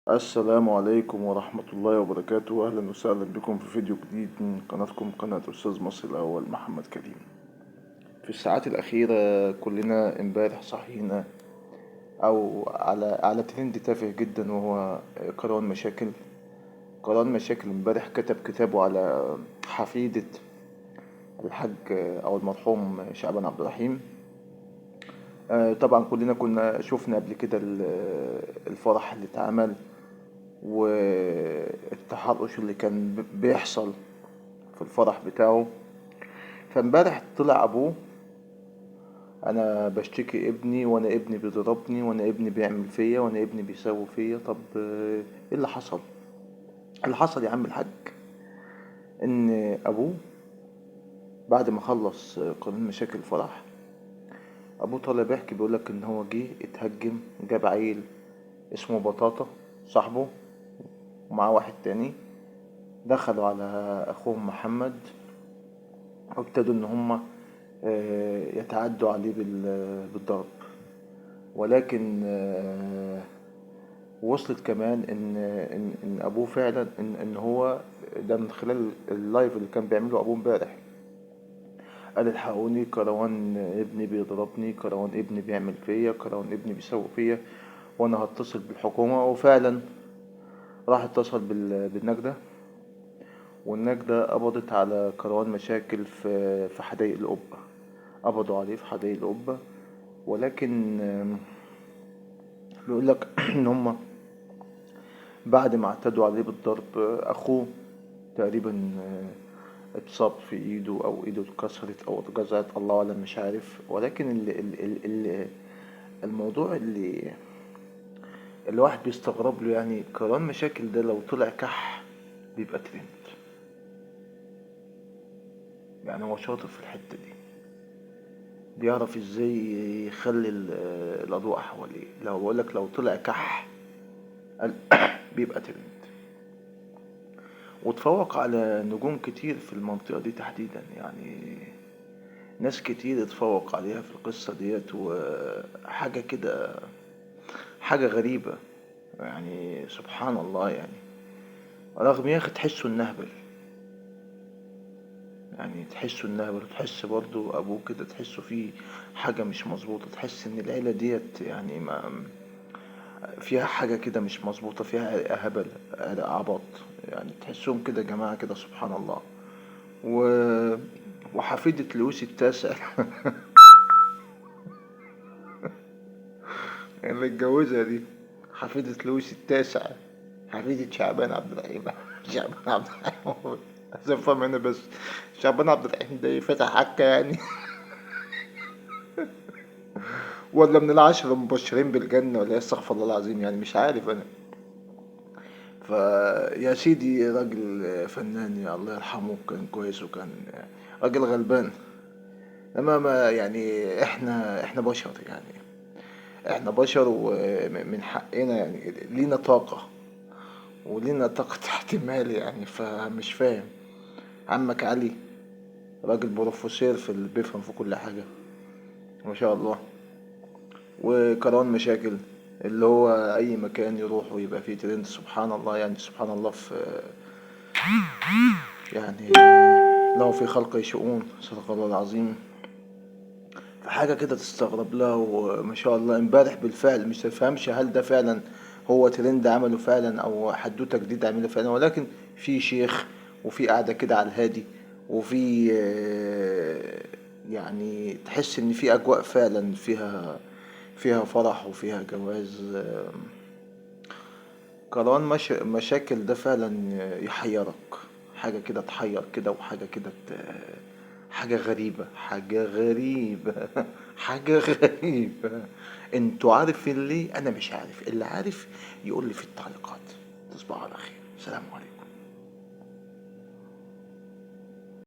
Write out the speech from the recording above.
السلام عليكم ورحمة الله وبركاته. أهلا وسهلا بكم في فيديو جديد من قناتكم، قناة أستاذ مصر الأول محمد كريم. في الساعات الأخيرة كلنا امبارح صحينا أو على ترند تافه جدا، وهو كروان مشاكل. كروان مشاكل امبارح كتب كتابه على حفيدة الحاج أو المرحوم شعبان عبد الرحيم. طبعا كلنا كنا شفنا قبل كده الفرح اللي اتعمل والتحرش اللي كان بيحصل في الفرح بتاعه. فامبارح طلع ابوه: انا بشتكي ابني، وانا ابني بيضربني، وانا ابني بيعمل فيا، وانا ابني بيسوي فيا. طب ايه اللي حصل؟ اللي حصل يا عم الحاج ان ابوه بعد ما خلص قانون مشاكل الفرح، ابوه طالع بيحكي بيقولك ان هو جه اتهجم، جاب عيل اسمه بطاطا صاحبه ومعاه واحد تاني، دخلوا على اخوهم محمد وابتدوا ان هم يتعدوا عليه بالضرب. ولكن وصلت كمان ان ابوه فعلا ان هو ده من خلال ال live اللي كان بيعمله ابوه امبارح، قال الحقوني، كروان ابني بيضربني، كروان ابني بيعمل فيا، كروان ابني بيسوي فيا، وانا هتصل بالحكومة. وفعلا راح اتصل بالنجدة، والنجدة قبضت على كروان مشاكل في حدائق القبة، قبضوا عليه في حدائق القبة. ولكن بيقول لك ان هم بعد ما اعتدوا عليه بالضرب، اخوه تقريبا اتصاب في ايده، او ايده اتكسرت او اتجزعت، الله اعلم مش عارف. ولكن ال الموضوع اللي الواحد بيستغرب له، كروان مشاكل ده لو طلع كح بيبقى ترند، هو شاطر في الحتة دي، بيعرف ازاي يخلي الاضواء حواليه. لو بقولك لو طلع كح بيبقى ترند، وتفوق على نجوم كتير في المنطقة دي تحديدا، ناس كتير اتفوق عليها في القصة ديت، وحاجة كده حاجة غريبة سبحان الله. رغم يا اخي تحسه النهبل، تحسه النهبل، وتحس برضو ابوه كده تحسه فيه حاجة مش مظبوطة، تحس ان العيلة ديت ما فيها حاجة كده مش مظبوطة، فيها هبل عبط، تحسهم كده جماعة كده سبحان الله. وحفيدة لويس التاسع اللي اتجوزها دي، حفيدة لويس التاسع، حفيدة شعبان عبد الرحيم. شعبان عبد الرحيم عايز افهم انا بس، شعبان عبد الرحيم ده فتح حكة ولا من العشرة المبشرين بالجنة ولا ايه؟ استغفر الله العظيم، مش عارف انا. فيا سيدي راجل فنان يا الله يرحمه، كان كويس وكان راجل غلبان، انما ما يعني احنا بشر، احنا بشر ومن حقنا لينا طاقة ولينا طاقة احتمال فمش فاهم عمك علي راجل بروفيسور في اللي بيفهم في كل حاجة ما شاء الله، وكروان مشاكل اللي هو أي مكان يروح ويبقى فيه ترند سبحان الله، سبحان الله في له في خلقه شؤون، صدق الله العظيم. فحاجة كده تستغرب لها، وما شاء الله امبارح بالفعل مش تفهمش هل ده فعلا هو ترند عمله فعلا أو حدوتة جديدة عمله فعلا، ولكن في شيخ وفي قعدة كده على الهادي، وفي تحس إن في أجواء فعلا فيها فرح وفيها جواز. كروان مشاكل ده فعلا يحيرك، حاجة كده تحير كده، وحاجة كده حاجة غريبة، حاجة غريبة، حاجة غريبة. انتوا عارفين ليه؟ أنا مش عارف، اللي عارف يقول لي في التعليقات. تصبحوا على خير، سلام عليكم.